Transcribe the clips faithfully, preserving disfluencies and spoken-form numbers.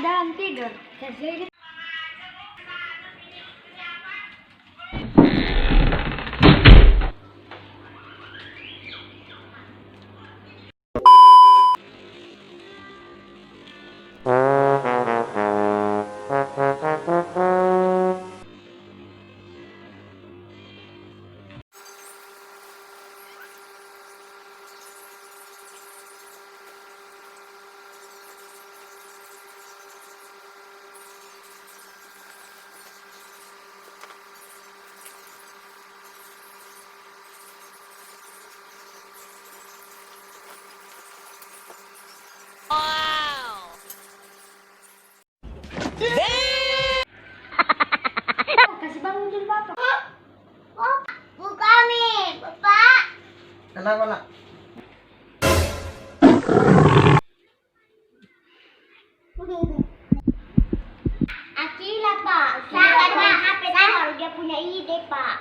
Jangan tidur. Saya sedikit. Kasih bangun dulu, Papa. Oh, buka mi, Papa. Kenapa, Nak? Akila, Pak. Saya, Pak, H P saya, baru dia punya ide, Pak.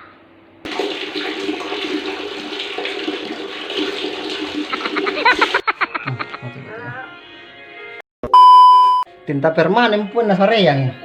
Tinta permanen pun nasareang.